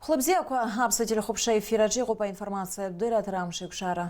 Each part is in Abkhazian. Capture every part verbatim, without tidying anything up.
Хәлыбзиақәа, аԥсуа телехәаԥшра ефир аҿы иҟоуп аинформациатә дырраҭара Амшеикәшара.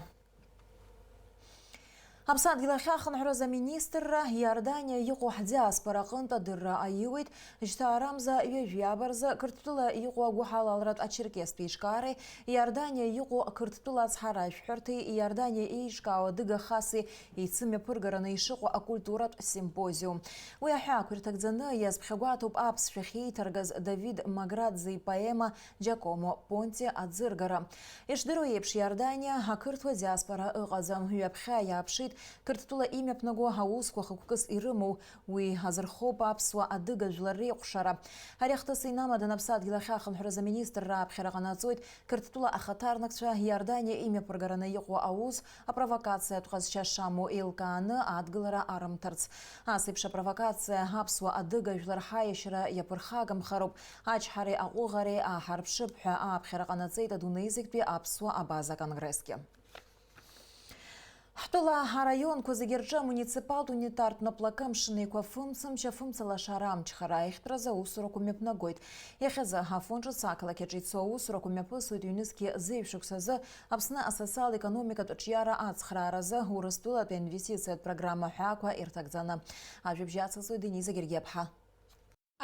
Аԥсадгьыл ахьахынҳәраз аминистрра Иорданиа иҟоу ҳдиаспора аҟынтә адырра аиуеит, жьҭаарамза ҩажәи ааба рзы Қырҭтәыла иҟоу агәыҳалалратә ачерқьестә еиҿкаареи Иорданиа иҟоу Қырҭтәыла ацҳаражәҳәарҭеи Иорданиа еиҿкаау адыга хаси еицымҩаԥыргараны ишыҟоу акультуратә симпозиум. Уи аҳәаақәа ирҭагӡаны иазԥхьагәаҭоуп аԥсшәа ахьеиҭаргаз Давид Маграӡе ипоема Џьакомо Понти аӡыргара. Ишдыру еиԥш, Иорданиа ақырҭуа диаспора ыҟаӡам. Ҩаԥхьа иааԥшит Қырҭтәыла имҩаԥнаго аусқәа хықәкыс ирымоу, уи азырхоуп аԥсуа-адыга жәлар реикәшара. Ари ахҭыс инамаданы аԥсадгьыл ахьахынҳәраз аминистрра аԥхьара ҟанаҵоит Қырҭтәыла ахаҭарнакцәа Иорданиа имҩаԥыргараны иҟоу аус апровокациатә ҟазшьа шамоу еилкааны адгылара арымҭарц. Ас еиԥш апровокациа аԥсуа-адыга жәлар ҳаиашьара иаԥырхагамхароуп, ачҳареи аҟәыӷареи ааҳарԥшып ҳәа аԥхьара ҟанаҵеит адунеи зегьтәи аԥсуа абаза конгрессгьы. Ҳтәыла араионқәа зегьы рҿы амуниципалтә унитартә наплакы амшын еиқәа фымцамч афымцалашара амчхара аихтразы аусурақәа мҩаԥнагоит. Иахьазы Афон ҿыц ақалақь аҿы ицо аусурақәа мҩаԥысуеит ҩнызқьи зеижә шықәсазы Аԥсны асоциал-економикатә ҿиара ацхрааразы Урыстәылатәи аинвестициатә программа ҳәаақәа ирҭагӡаны. Ажәабжь ацылҵоит Дениза Гергиаԥҳа.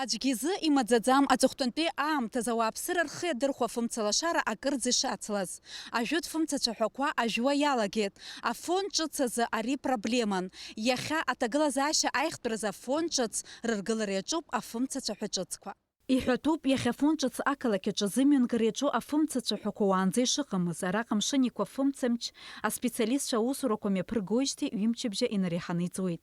Аӡәгьы изы имаӡаӡам аҵыхәтәантәи аамҭазы ауааԥсыра рхы иадырхәо афымцалашара акырӡа ишацлаз. Ажәытә фымцацәаҳәақәа ажәуа иалагеит. Афон ҿыц азы ари проблеман. Иахьа аҭагылазаашьа аихтәразы афон ҿыц рыргылара иаҿуп афымцацәаҳәа ҿыцқәа. Иҳәатәуп, иахьа афон ҿыц ақалақь аҿы зымҩангара иаҿу афымцацәаҳәақәа уаанӡа ишыҟамыз, араҟа амшын еиқәа фымцамч аспециалистцәа аусурақәа мҩаԥыргоижьҭеи ҩымчыбжьа инареиҳаны иҵуеит.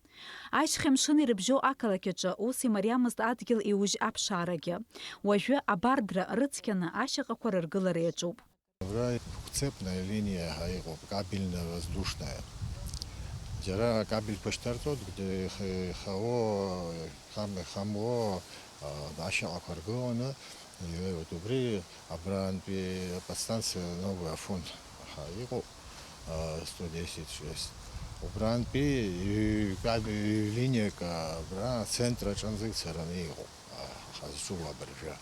Ашьхеи амшыни ирыбжьоу ақалақь аҿы ус имариамызт адгьыл иужь аԥшаарагьы. Уажәы абардра рыцқьаны ашьаҟақәа рыргылара иаҿуп. Абра хәцепная линиа ҳәа иҟоуп, кабельно-воздушная. Џьара акабельқәа шьҭарҵоит, ихао, ихам-, ихамуо, а, ашьаҟақәа ргыланы, иҩеиуеит. Убри абрантәи аподстанциа Новый Афон ҳәа иҟоуп, а, сто десять шесть. Убрантәи ҩ-, каб-, ҩ-, линиак абра ацентр аҿынӡа ицараны иҟоуп, а, ҳазҿу абыржәы.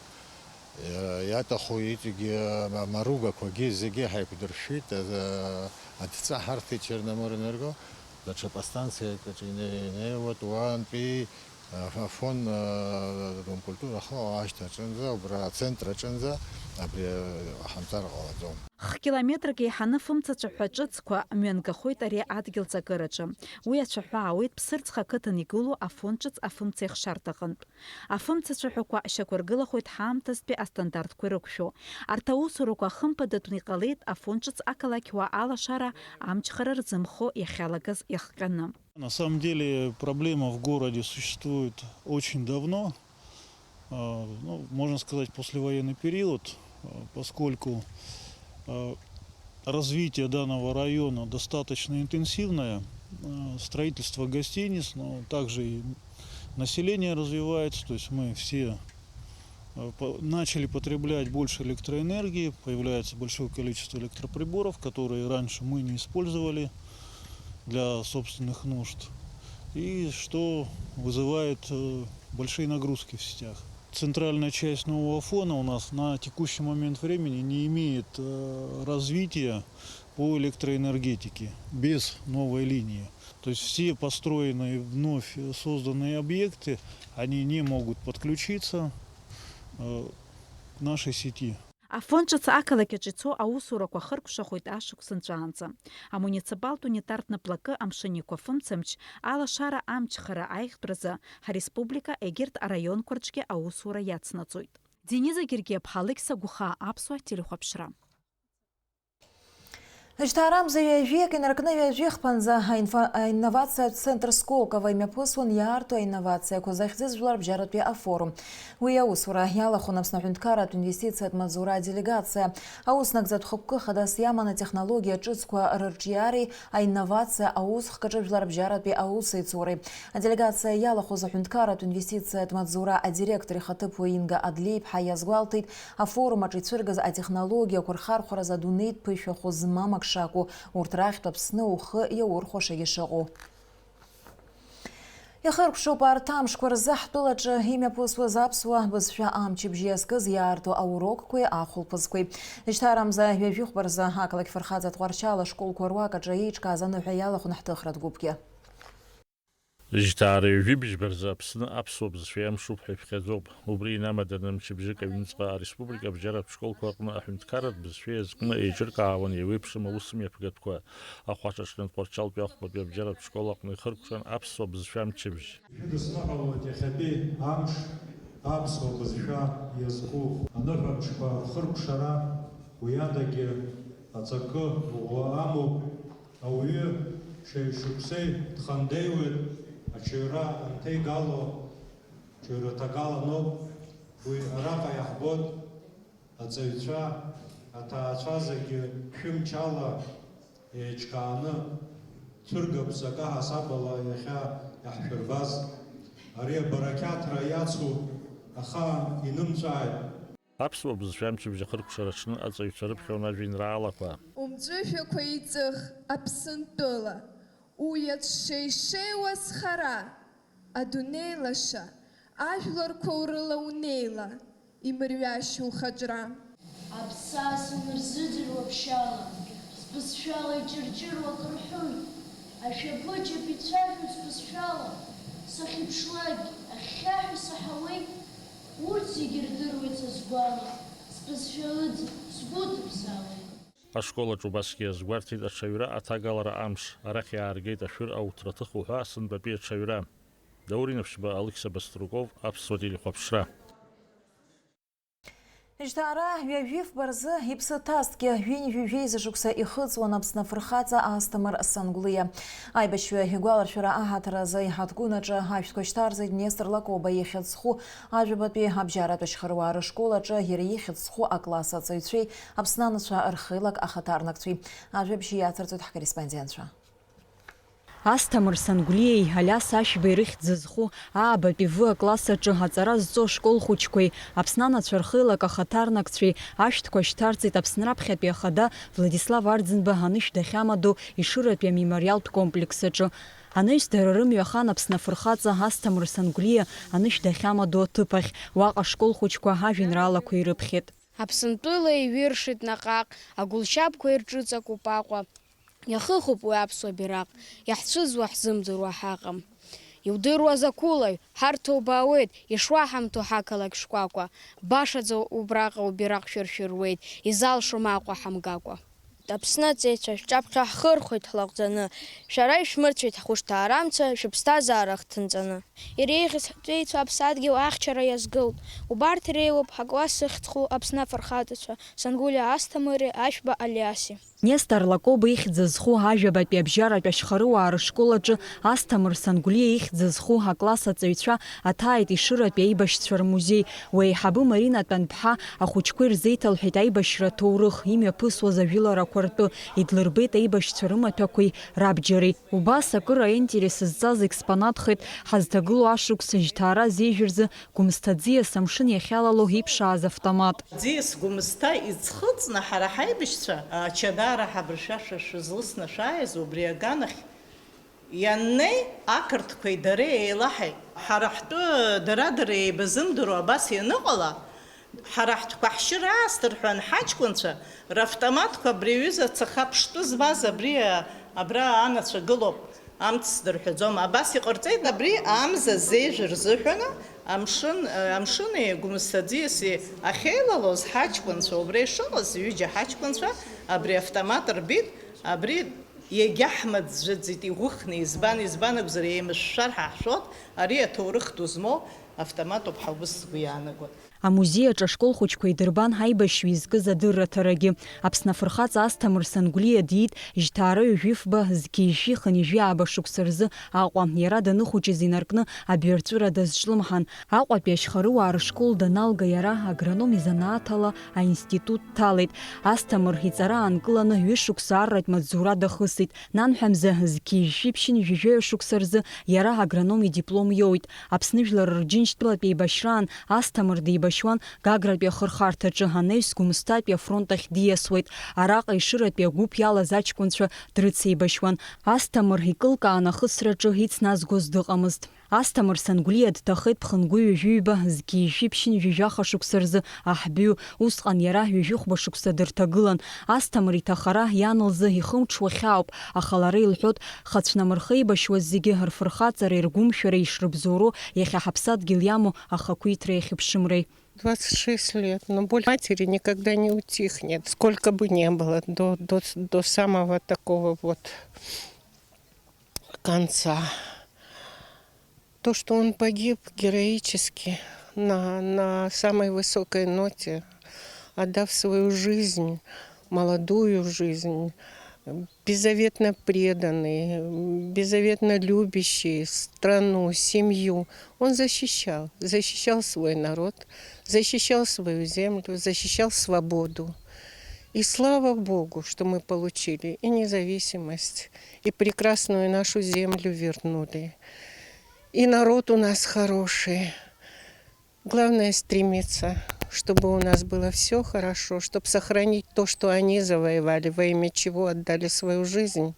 Иа-, иаҭаху иҵегьы ма-, амаругақәагьы зегьы ҳаиқәдыршәеит, а, адҵа ҳарҭеит Черноморэнерго, даҽа подстанциак аҿы ине-, инеиуеит, уантәи Афон, а, Дом культуры ахы ашьҭа аҿынӡа, убра ацентр аҿынӡа абри, а, ҳамцар ҟалаӡом. Хә-километрак еиҳаны фымцацәаҳәа ҿыцқәа мҩангахоит ари адгьыл ҵакыраҿы. Уи ацәаҳәа аауеит Ԥсырӡха ақыҭан игылоу Афон ҿыц афымцеихшарҭаҟынтә. Афымцацәаҳәақәа шьақәыргылахоит ҳаамҭазтәи астандартқәа ирықәшәо. Арҭ аусурақәа хымԥадатәны иҟалеит Афон ҿыц ақалақьуаа алашара амчхара рзымхо иахьалагаз иахҟьаны. На самом деле проблема в городе существует очень давно, а, ну, можно сказать, послевоенный период, а, поскольку, а, развитие данного района достаточно интенсивное, а, строительство гостиниц, но также и население развивается, то есть мы все, а, по-, начали потреблять больше электроэнергии, появляется большое количество электроприборов, которые раньше мы не использовали для собственных нужд, и что вызывает, э, большие нагрузки в сетях. Центральная часть Нового Афона у нас на текущий момент времени не имеет, э, развития по электроэнергетике без новой линии. То есть все построенные, вновь созданные объекты, они не могут подключиться, э, к нашей сети. Афон ҿыц ақалақь аҿы ицо аусурақәа хыркәшахоит ашықәс нҵәаанӡа. Амуниципалтә унитартә наплакы амшын еиқәа фымцамч алашара амчхара аихтәразы ҳареспублика егьырҭ араионқәа рҿгьы аусура иацнаҵоит. Дениза Гергиаԥҳа, Алықьса Гәхаа, Аԥсуа телехәаԥшра. Жьҭаарамза ҩажәиак инаркны ҩажәи хԥанӡа аинфа-, аинновациатә центр Сколково имҩаԥысуан иаарту аинновациақәа захьӡыз жәларбжьаратәи афорум. Уи аусура иалахәын Аԥсны аҳәынҭқарратә инвестициатә маҵзура аделегациа. Аус нагӡатә хықәкы хадас иаман атехнологиа ҿыцқәа рырҿиареи аинновациа аус хкаҿы жәларбжьаратәи аусеицуреи. Аделегациа иалахәыз аҳәынҭқарратә инвестициатә маҵзура адиректор ихаҭыԥуаҩ Инга Адлеиԥҳа иазгәалҭеит, афорум аҿы ицәыргаз атехнологиақәа рхархәаразы адунеитә ԥышәа хәы змам ак шакәу, урҭ рахьтә Аԥсны ухы иаурхәашагьы шыҟоу. Ихыркәшоуп арҭ амшқәа рзы ҳтәылаҿы имҩаԥысуаз аԥсуа бызшәа амчыбжь иазкыз иаарту аурокқәеи ахәылԥазқәеи. Жьҭаарамза ҩажәихәба рзы ақалақь фырхаҵа Тҟәарчал ашколқәа руак аҿы еиҿкааз аныҳәа иалахәын ҳҭыхратә гәыԥгьы. Жьҭаара ҩажәи быжьба рзы Аԥсны аԥсуа бызшәа иамшуп ҳәа иԥхьаӡоуп. Убри инамаданы мчыбжьык аҩныҵҟа ареспублика абжьаратә школқәа рҟны аҳәынҭқарратә бызшәа иазкны еиҿыркаауан еиуеиԥшым аусмҩаԥгатәқәа. Ахәаҽаҿынтә Тҟәарчалтәи ахәбатәи абжьаратә школ аҟны ихыркәшан аԥсуа бызшәа мчыбжь. Шәыдысныҳәалоит иахьатәи амш аԥсуа бызшәа иазку аныҳәамшқәа рхыркәшара, уи адагьы аҵакы ӷәӷәа амоуп, ауаҩы шәи шықәсеи дхандеиуеит, аҽаҩра анҭеигало, ҽаҩраҭак аланоуп, уи араҟа иаҳбоит. Аҵаҩцәа, аҭаацәа зегьы шәымч ала еиҿкааны, цәыргақәҵак аҳасабала иахьа иаҳшәырбаз, ари абарақьаҭра иацу ахаан инымҵәааит. Аԥсуа бызшәа амчыбжь ахыркәшара аҽны аҵаҩцәа рыԥхьон ажәеинраалақәа. Умҵәышәақәа иҵых Аԥсынтәыла, уиаҵә шеишеиуа зхара, адунеи лаша, ажәларқәа урыла унеила, имырҩашьо ухаҿра. Аԥсаса нырзыӡырҩуа ԥшьаала, збызшәала иҷырҷыруа акы рҳәоит, ашәаԥыџьаԥ ицәажәоит збызшәала, сахьыԥшлак, ахьхьаҳәа саҳауеит, урҭ зегьы рдыруеит са сгәала, збызшәа ыӡ, сгәы ҭыбзаауеит. Ашкол аҿы убасгьы иазгәарҭеит аҽаҩра аҭагалара амш, арахь иааргеит ашәыр ауҭраҭых уҳәа сынтәатәи аҽаҩра. Даур Инаԥшьба, Алықьса Баструков, Аԥсуа телехәаԥшра. Жьҭаара ҩажәифба рзы иԥсы ҭазҭгьы ҩынҩажәи жәеиза шықәса ихыҵуан Аԥсны афырхаҵа Асҭамыр Сангәлиа. Аибашьҩы игәаларшәара аҳаҭыр азы иҳаҭгәын аҿы ашәҭқәа шьҭарҵеит Нестор Лакоба ихьӡ зху ажәабатәи абжьаратә ашьхаруаа рышкол аҿы иара ихьӡ зху акласс аҵаҩцәеи Аԥсны анацәа рхеилак ахаҭарнакцәеи. Ажәабжь иацырҵоит ҳкорреспондентцәа. Асҭамыр Сангәлиеи Алиас Ашьбеи рыхьӡ зху аабатәи В акласс аҿы аҵара зҵо ашкол хәыҷқәеи Аԥсны анацәа рхеилак ахаҭарнакцәеи ашәҭқәа шьҭарҵеит Аԥсны раԥхьатәи ахада Владислав Арӡынба анышә дахьамадоу Ешыратәи амемориалтә комплекс аҿы. Анаҩс дара рымҩа ахан Аԥсны афырхаҵа Асҭамыр Сангәлиа анышә дахьамадоу аҭыԥ ахь, уаҟа ашкол хәыҷқәа ажәеинраалақәа ирыԥхьеит. Аԥсынтәыла иҩыршеит наҟ-ааҟ, агәылшьапқәа ирҿыҵакуп Аҟәа. Иахыхуп уи аԥсуа бираҟ, иаҳцәыӡуа ҳзымдыруа ҳаҟам. Иудыруа закәулаҩ, ҳарҭ ҭоуба ауеит, ишуаҳамҭоу ҳақалақь шкәакәа. Башаӡа убраҟа убираҟ шәыршәыруеит, изалшом Аҟәа ҳамгакәа. Аԥсны аҵеицәа шәҿаԥхьа ҳхырхәеит ҳлаҟәӡаны, шәара ишәмырцәеит ҳхәышҭаарамца, шәыԥсҭазаара ахҭынҵаны. Иреиӷьыз ҳҵеицәа аԥсадгьыл ахьчара иазгылт. Убарҭ иреиуоуп ҳакласс ахьӡ зху Аԥсны афырхаҵацәа, Сангәлиа Асҭамыри Ашәба Алиаси. Нестор Лакоба ихьӡ зху ажәабатәи абжьаратә ашьхарыуаа рышкол аҿы Асҭамыр Сангәлиа ихьӡ зху акласс аҵаҩцәа аҭааит Ешыратәи аибашьцәа рмузеи. Уи аиҳабы Марина Тәанԥҳа ахәыҷқәа ирзеиҭалҳәеит аибашьра аҭоурых, имҩаԥысуаз ажәыларақәа ртәы, идлырбеит аибашьцәа рымаҭәақәеи рабџьари. Убас акыр аинтерес зҵаз экспонатхеит ҳазҭагылоу ашықәс жьҭаара азеижә рзы Гәымсҭа аӡиас амшын иахьалало иԥшааз автомат. Аӡиас Гәымсҭа иӡхыҵны ҳара ҳаибашьцәа ачадаара ҳабыршәашәа шәызлысны шәааиз убри аганахь ианнеи, ақырҭқәеи дареи еилаҳаит. Ҳара ҳтәы дара-дара еибазымдыруа абас ианыҟала, ҳара ҳтәқәа ҳшьыр аасҭа рҳәан, ҳаҷкәынцәа равтоматқәа абри аҩыза цаха ԥштәы змаз абри, абра анацәа гылоуп, амц сдырҳәаӡом. Абас иҟарҵеит, абри амза зеижә рзыҳәаны амшын, амшыни Гәымсҭа аӡиаси ахьеилалоз ҳаҷкәынцәа, убра ишыҟаз ҩыџьа ҳаҷкәынцәа абри автомат рбеит, абри иагьаҳмаӡәӡәаӡеит игәыхны, избан, избан акәзар, еимышәшәар ҳәа ҳшәоит, ари аҭоурых ду змоу автоматуп ҳәа убыс сгәы иаанагоит. Амузеи аҿы ашкол хәыҷқәа идырбан ҳаибашьҩы изкыз адырраҭарагьы. Аԥсны афырхаҵа Асҭамыр Сангәлиа диит жьҭаара ҩажәи фба зқьи жәшәи хынҩажәи ааба шықәса рзы Аҟәа. Иара даныхәыҷыз инаркны абаҩрҵәыра дазҿлымҳан. Аҟәатәи ашьхарыуаа рышкол даналга иара агроном изанааҭ ала аинститут дҭалеит. Асҭамыр иҵара аанкыланы ҩышықәса арратә маҵзура дахысит. Нанҳәа мза зқьи жәшәи ԥшьынҩажәи жәаҩа шықәса рзы иара агроном идиплом иоуит. Аԥсны Жәлар Рџьынџьтәылатә еибашьраан Асҭамыр деибашьуан Гагратәи ахырхарҭаҿы, анаҩс Гәымсҭатәи афронт ахь диасуеит. Араҟа Ешыратәи агәыԥ иалаз аҷкәынцәа дрыцеибашьуан. Асҭамыр икылкаан ахысраҿы ицназгоз дыҟамызт. Асҭамыр Сангәлиа дҭахеит ԥхынгәы ҩажәи ҩба, зқьи жәшәи ԥшьынҩажәи жәаха шықәса рзы аҳбҩы. Усҟан иара ҩажәи хәба шықәса дырҭагылан. Асҭамыр иҭахара иан лзы ихымҽуа хьаауп, аха лара илҳәоит, хацәнамырха еибашьуаз зегьы рфырхаҵареи ргәымшәареи ишрыбзоуроу иахьа ҳаԥсадгьыл иамоу ахақәиҭреи ахьыԥшымреи. Двадцать шесть лет, но боль матери никогда не утихнет, сколько бы ни было, до, до, до самого такого вот конца. То, что он погиб героически на, на самой высокой ноте, отдав свою жизнь, молодую жизнь, беззаветно преданный, беззаветно любящий страну, семью, он защищал, защищал свой народ, защищал свою землю, защищал свободу. И слава Богу, что мы получили и независимость, и прекрасную нашу землю вернули. И народ у нас хороший. Главное стремиться, чтобы у нас было всё хорошо, чтоб сохранить то, что они завоевали, во имя чего отдали свою жизнь,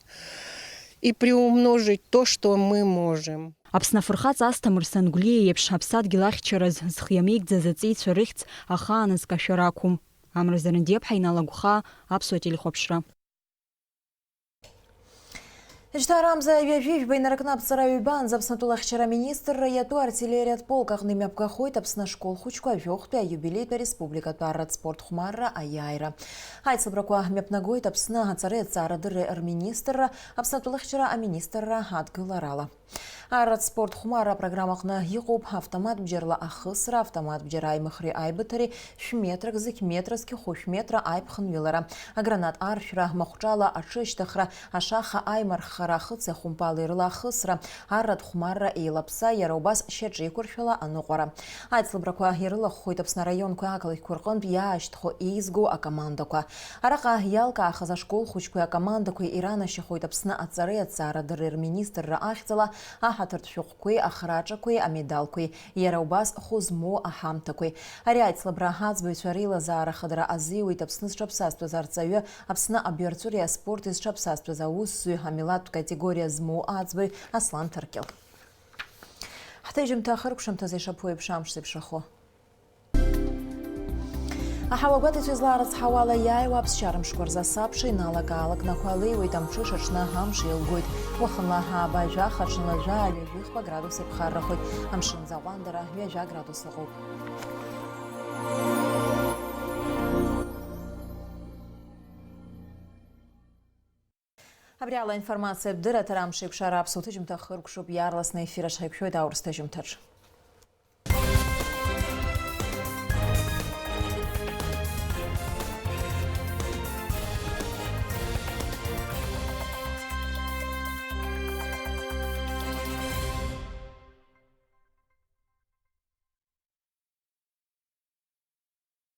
и приумножить то, что мы можем. Аԥсны афырхаҵа Асҭамыр Сангәлиа иеиԥш аԥсадгьыл ахьчараз зхы иамеигӡаз аҵеицәа рыхьӡ ахааназ кашәара ақәым. Амра Зарандиаԥҳа, Инал Агәхаа, Аԥсуа телехәаԥшра. Шьҭа арамза ҩажәи жәба инаркны аԥҵара ҩбаанӡа Аԥснатәыла ахьчара аминистрра иатәу артиллериатә полк аҟны имҩаԥгахоит Аԥсны ашкол хәыҷқәа ажәохәтәи аиубилеитә ареспубликатә арратә спорт хәмарра аиааира. Аицлабрақәа мҩаԥнагоит Аԥсны аҵареи аҭҵаарадырреи рминистрра, Аԥснатәыла ахьчара аминистрра адгыларала. Арратә спорт хәмарра апрограммаҟны иҟоуп автомат бџьарла ахысра, автомат бџьар аимыхреи аибыҭареи, шә-метрак, зқь-метра, зқьи хәышә метра аиԥхынҩылара, агранат аршәра, махәҿала аҽышьҭыхра, ашаха аимарххара, ахыци ахәымпали рыла ахысра, арратә хәмарра, еилаԥса, иара убас шьаҿеиқәыршәала аныҟәара. Аицлабрақәа ирылахәхоит Аԥсны араионқәеи ақалақьқәа рҟынтә иаашьҭхо еизгоу акомандақәа. Араҟа иалкаахаз ашкол хәыҷқәеи акомандақәеи иранашьахоит Аԥсны аҵареи аҭҵаарадырреи рминистрра ахьӡала аҳаҭыртә шәҟәқәеи ахраҿақәеи амедалқәеи, иара убас хәы змоу аҳамҭақәеи. Ари аицлабра аӡбаҩцәа реилазаара хадара азиуеит Аԥсны зҽаԥсазтәыз арҵаҩы, Аԥсны абиарҵәыреи аспорти зҽаԥсазтәыз аусзуҩ, амилаҭтә категориа змоу аӡбаҩ Аслан Ҭаркьыл. Ҳҭыжьымҭа ахыркәшамҭазы ишаԥу еиԥш амш зеиԥшрахо. Аҳауа гәаҭацәа излаарыцҳауала, иааиуа аԥсшьара мшқәа рзы асабша иналак-аалакны ақәа леиуеит, амҽыша аҽны амш еилгоит. Уахынла ааба жәаха, аҽынла жәаа ҩажәихәба градус иԥхаррахоит. Амшын аӡы аҟәандара ҩажәа градус ыҟоуп. Абри ала аинформациатә дырраҭара амш еиқәшара аԥсуа ҭыжьымҭа хыркәшоуп, иаарласны аефир аҿы ҳаиқәшәоит аурыс ҭыжьымҭаҿ.